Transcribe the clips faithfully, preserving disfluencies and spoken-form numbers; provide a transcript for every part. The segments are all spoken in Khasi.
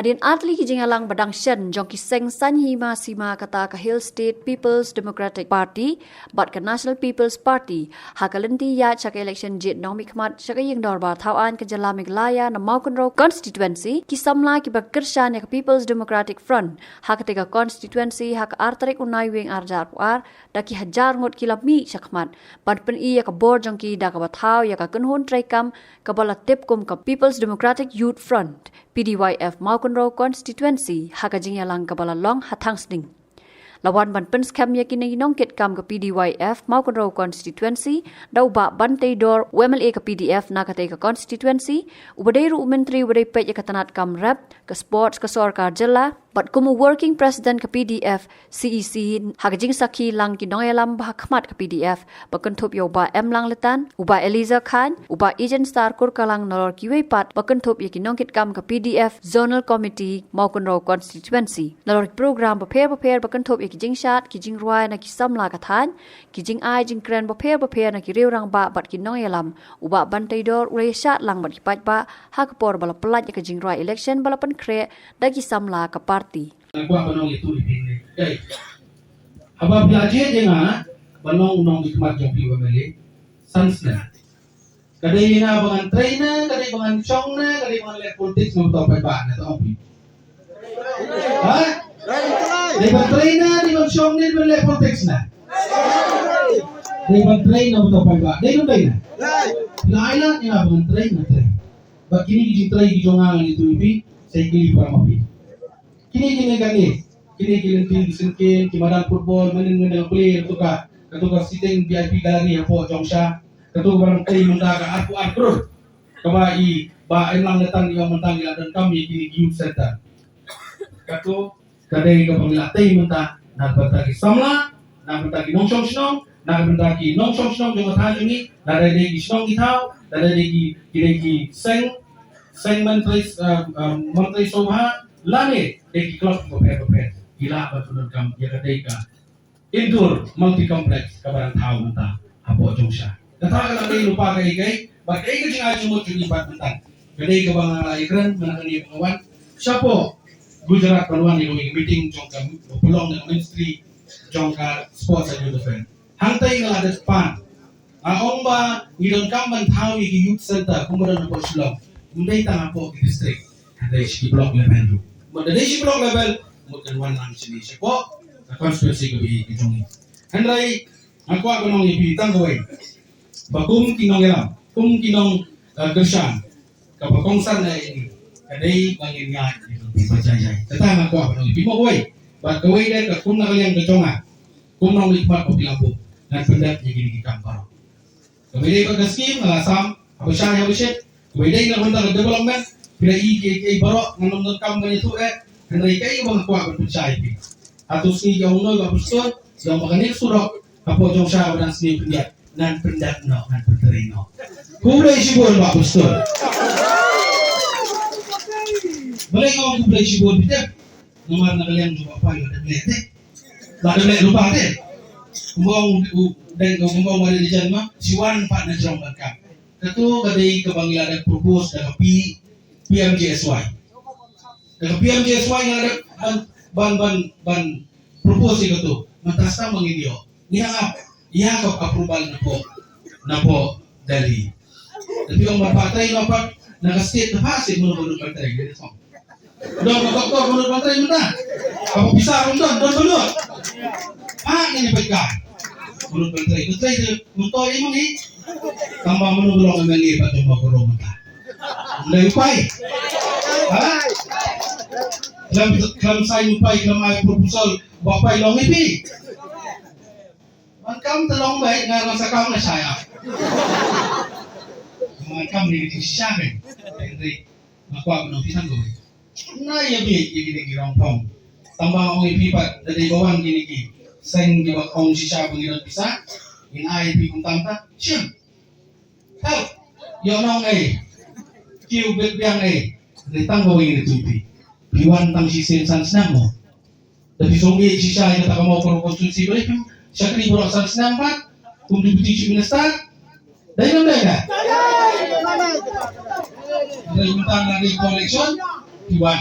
Hadien artylli ki jingïalang ba dang shen jong ki seng saiñ hima sima kata ka Hill State People's Democratic Party bad ka National People's Party ha ka lynti ïaid sha ka election jied nongmihkhmat sha ka ïing dorbar thaw aiñ ka jylla Meghalaya na Mawkynrew constituency, ki samla kiba kyrshan ïa ka People's Democratic Front ha katei ka constituency ha ka ar tarik u Naiwieng ar hajar arphew ar da ki hajar ngut ki la mih shakhmat ban pyni ïa ka bor jong ki da kaba thaw ïa ka kynhun treikam kaba la tip kum ka People's Democratic Youth Front, P D Y F, Mawkynrew constituency ha ka jingïalang kaba la long ha Thangsning. La wan ban pynskhem ïa kine ki nongkitkam ka P D Y F Mawkynrew constituency da u Bah Banteidor, u M L A ka P D F na katei ka constituency, uba dei ruh u myntri uba dei peit ïa ka tnat kam rep, ka sports, ka sorkar jylla, bad kum u working president ka P D F C E C. Ha ka jingsakhi lang ki nongïalam ba ha khmat ka P D F ba kynthup ïa u Bah Emlang Letan, u Bah Eliza Khan, u Bah Ijen Star Kurkalang nalor kiwei pat ba kynthup ïa ki nongkitkam ka P D F Zonal Committee Mawkynrew constituency. Nalor ki program bapher bapher ba kynthup ïa ki jingshad, ki jingrwai na ki samla ka thaiñ, ki jingai jingkren bapher bapher na ki riew rangbah bad ki nongïalam, u Bah Banteidor u la ïashad lang bad ki paidbah ha ka por ba la pyllait ïa ka jingrwai election ba la pynkhreh da ki samla ka party. Nga kwah ban ong ïa tu i phi ne. Dei. Haba phi la jied ïa nga ban long u nongmihkhmat jong phi u M L A, san snem. Ka dei ïa nga ba ngan trei ne, ka dei ba ngan shong ne, ka dei ba ngan leh politics, nga bteng paidbah ne, to ong phi. Ha? Dei ban trei ne, dei ban shong ne, dei ban leh politics ne? Dei ban trei ne, bteng paidbah. Dei ban trei ne? La ai lad ïa nga ba ngan trei, ngan trei. Bad kine ki jingtrei ki jong nga ngan ïathuh ïa phi, sa ïa kylli para ma phi. Kine kine kane, kine ki lynti ki syngkien, ki madan football, mynnin mynnin plie, kato ka, kato ka sitting V I P gallery hapoh Jong Sha, kato ka ba dang tei mynta ka arphew ar klur. Kaba i Bah Emlang Letan i ong mynta ngi la donkam ïa kine ki youth center. Kato ka dei kaba ngi la tei mynta na ka bynta ki samla, na ka bynta ki nongshong shnong, na ka bynta ki nongshong shnong jong ka thaiñ jong ngi, lada dei ki shnong ki thaw, lada dei ki, ki dei ki seng, seng myntri, eh, eh, myntri sngewbha, lane dei ki club bapher bapher. Ki lah ban pyndonkam ïa ka dei ka indoor multi complex kaba dang thaw mynta hapoh Jong Sha. Kata ka la dei lypa kaei kaei, bad kaei ka jingai jingmut jong ngi pat mynta. Ka dei kaba nga la ïakren mynta kane ba nga wan shapoh Gujarat ban wan ïa kawei ka meeting jong ka, pynlong na ka Ministry jong ka Sports and Youth Affairs. Hangtei nga la dep pan. Nga ong ba ngi donkam ban thaw ïa ki youth center kumba don hapoh Shillong. Ym dei tang hapoh ki district. Hynrei sha ki block level ruh. Mut da dei sha ki block level, mut kan wan lang shane shapoh ka constituency kaba ïeit ka jong ngi. Hynrei nga kwah ban ong ïa phi tang kawei. Ba kum ki nongïalam, kum ki nong, eh, kyrshan, kaba kongsan na ïa ngi, ka dei ba ngin ïaid ïa ka phi ba jai jai. Kata nga kwah ban ong ïa phi mo kawei. Bad kawei de ka kum na ka liang ka jong nga, kum nongmihkhmat ba phi la buh, ngan pyndep ïa kine ki kam baroh. Kaba ïadei bad ka skim nga la sam haba shai haba shit. Kaba ïadei na ka bynta ka development, phi la ïohi kiei kiei baroh, ngan ym donkam ban ïathuh eh. Hynrei kaei kaba nga kwah ban pynshai ïa phi, hato sngi ki ong noh Bah Pastor, ïa ong ba kane ka surok hapoh Jong Sha ba dang sniew khyndiat, ngan pyndep noh, ngan pyntrei noh. Khublei shibun Bah Pastor. Balei nga ong khublei shibun, phi tip? Namar na ka liang jong Bah Pai la dep leh te. La dep leh lypa te. Kumba ong u dang, kumba ong Bah Dei Jan ma, shi wan pat na jrong ban kam. Kato ka dei kaba ngi la dep propose da ka P, P M G S Y. Da ka P M G S Y ngi la dep ban, ban, ban, ban propose ïa kato. Mynta sa ma ngi ïoh, ngi hap ïa ka approval napoh, napoh Delhi. Te phi ong ba pha trei noh pat na ka state, te pha state mano ba nud ban trei, ngi ong. Don ka doktor ba nud ban trei mynta. Ka pisa ruh don, don ba nud. Pha ngi ni peit ka ba nud ban trei. Ban trei te myntoi ïa ma ngi. Tang ba mano ba long M L A pat jong Mawkynrew mynta. Ym dei u Pai. Ha? Khlem, khlem sign u Pai, khlem ai proposal, Bah Pai long M P. Ban kam te long beit, nga ruh sa kam nga shai ap. Ban kam ni ki shisha beit. Hynrei nga kwah ban ong phi tang kawei. Nga ïa beit ïa kine ki rong phong. Tang ba ong ïa phi pat, da dei ba wan kine ki seng kiba ong shisha ba ngi don pisa, ngin ai ïa phi kumta kumta. Shim. Help. Ïoh nong ei. Kiew bit biang ei. Hynrei tang kawei ngi ïathuh ïa phi. Phi wan tang shisien san snem mo. Da phi sngewbha shisha ïa kata ka Mawkynrew constituency, balei phim shakri baroh san snem pat kum Deputy Chief Minister? Dei ne ym dei ka? Hynrei mynta nga dei election, phi wan.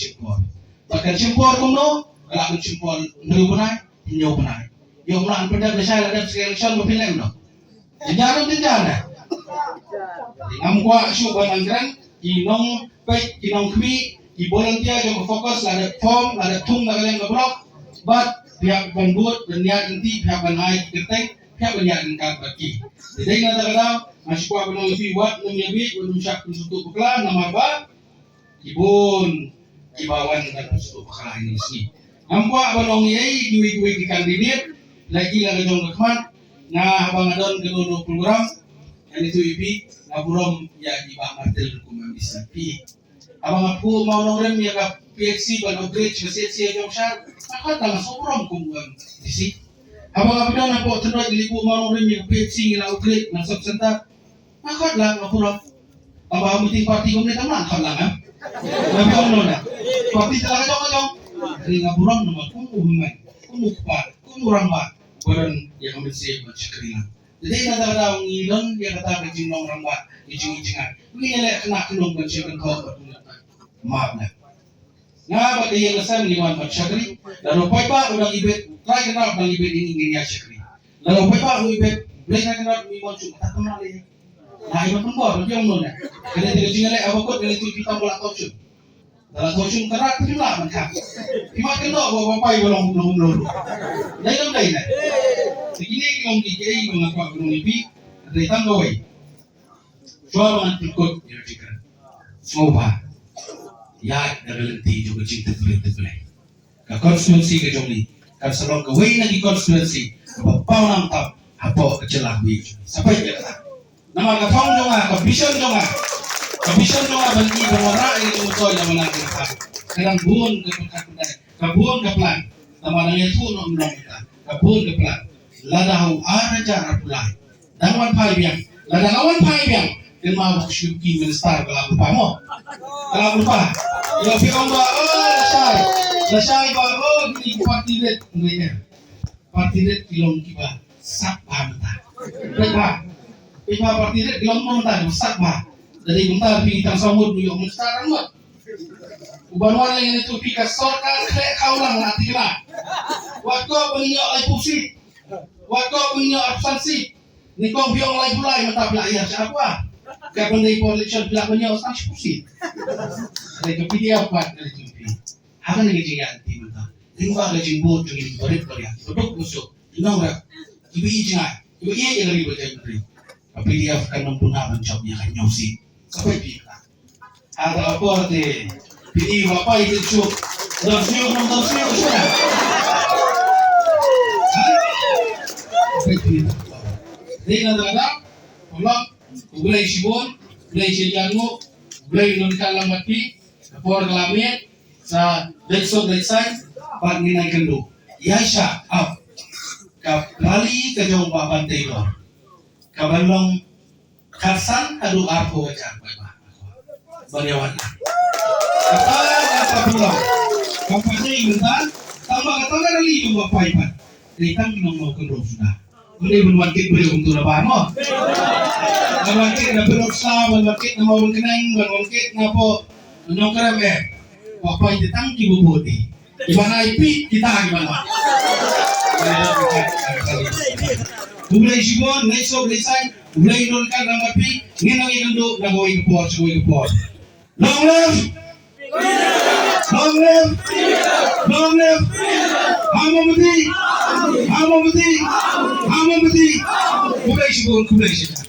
shim por. Bad kan shim por kumno, ka lah ban shim por hynriew bnai, hynñiew bnai. Ïoh mlah ban pyndep lashai la dep sa ka election ba phin leh kumno. Jynjar ne ym jynjar ne? Ngam kwah shuh ban nang kren, ki nongpeit, ki nongkhmih, ki volunteer jong ka FOCUS la dep form, la dep thung na ka liang ka block. Bad phi hap ban bud, ban ïaid lynti, phi hap ban ai ki kyrteng, phi hap ban ïaid ryngkat bad ki. Te dei na kata ka daw, nga shu kwah ban ong ïa phi wat nym ïa bieit, wat nym shah pynsngewthuh bakla, namar ba ki bun kiba wan ban pynsngewthuh bakla ha ine i sngi. Ngam kwah ban ong ei ei kiwei kiwei ki candidate, la ki la ka jong ka khmat, nga haba nga don kano kano program, ngan ïathuh ïa phi, nga burom ïa i Bah Martel kum u MDC. Haba nga phuh Mawlongrim ïa ka PHC ban upgrade sha ka CHC jong Shar, nga khot la nga sngewburom kum u MDC. Haba nga pyndonkam hapoh Tynroi ngi la phuh Mawlongrim ïa ka PHC ngi la upgrade, ngi la sub center, nga khot la nga burom. Tang ba ha meeting party kumne tang ba nga khot la nga. Nga phi ong no na. Party te la ka jong ka jong. Hynrei nga burom namar kum u hynmen, kum u kpa, kum u rangbah, ba don ïa ka mynsiem ban shakri lang. Te dei na kata ka daw ngi don ïa kata ka jinglong rangbah, ka jingïeit jingaiñ. Ngi leh khynnah khynnung ban shim kynthoh bad ban map na. Nga bad ka ïing ka sem ngi wan ban shakri. Lada u paidbah u dang ibit, trai kynrad u dang ibit, ngi ngin ïa shakri. Lada u paidbah u ibit, Blei trai kynrad u ïa mon shuh, kata kam lah lei. Nga ai ban pynbor, ban biang mon na. Ka dei ka jingïaleh haba kut, ka dei tu phi tam ba la thoh shun. Lada la thoh shun kynrad phi lah ban khang. Phi mat kyndoh ba ba pai ba long long long. Dei long dei na. Te kine ki long ki kiei ba nga kwah ban ong ïa phi. Dei tang kawei. Shuwa ba ngan pynkut ïa ka jingkren, sngewbha ïaid da ka lynti jong ka jingtip briew tip Blei. Ka constituency ka jong ngi kan sa long kawei na ki constituency kaba paw nam tam hapoh ka jylla kawei. Sa peit ïa kata. Namar ka thong jong nga, ka vision jong nga, ka vision jong nga ban ïoh ban wanrah ïa ka jingmyntoi na bynta ka jylla. Ka dang bun ka pyrkhat pyrkhat, ka bun ka plan. Namar nang ïathuh noh ym long mynta, ka bun ka plan. Lada ha u ar hajar arphew lai dang wan phai biang. Lada la wan phai biang, kynmaw ba ka shu ki minister ka la blupa mo. Ka la blupa. Ïa phi ong ba, oh, lashai. Lashai ba, oh, kine ki party rit. Ngi eh. Party rit ki long kiba sap bha mynta. Peit bha. Peit bha party rit ki long mo mynta kiba sap bha. Dei mynta phi tang saw ngut ïoh minister ar ngut. U ban wan leh ngi tu phi ka sorkar khleh khaw lang na tikna. Wat ko ban ïoh laiphew seat. Wat ko ban ïoh arphew san seat. Nyngkong phi ong laiphew lai mynta phi la ïa sha arphew. Ka ban dei por election phi la ban ïoh san shiphew seat. Dei ka PDF wat ka dei tu phi. Ha kane ka jingïaid lynti mynta. Lyngba ka jingbud jong ngi ki barit baria, baduk basuk, ki nongrep, kiba ïeit jingaiñ, kiba ïeit ïa ka ri bad ïa ka ri. Ka PDF kan ym pynah ban jop ïa ka hynñiew seat. Sa peit phi kata. Ha kata ka por te phi i ba pai te shu. Don shu, don shu, shu. Ha? Sa peit phi kata. Dei na kata, paralok, U Blei shibun, U Blei shi ïa ngi, U Blei un don ryngkat lang bad phi. Ka por ka la miet, sa leit suk leit saiñ, bad ngin ïakynduh. Ïaishah, ap. ka rally ka jong Bah Ban Taylor ka ban long khatsan haduh arphew hajar paidbah. Ban ïa wan. Kata kata pulong. Kam pat dei mynta, tang ba kata ka rally jong Bah Pai pat. Dei tang ki nongmawkhynroo suda. Ym dei ban wan kit briew kumtu na bar mo. Ban wan kit na Pyrthok Sla, ban wan kit na Mawryngkneng, ban wan kit na poh Nongkrem eh. Bah Pai te tang ki bubut dei. Kiba nai pit kita kiba nai. Khublei shibun, ngai sop ngai sai, khublei don ka nang mapi, ngin nang ïakynduh na kawei ka por sha kawei ka por. Long live! Long live! Long live! Ha mombati! Ha mombati! Ha mombati! Khublei shibun, khublei shibun.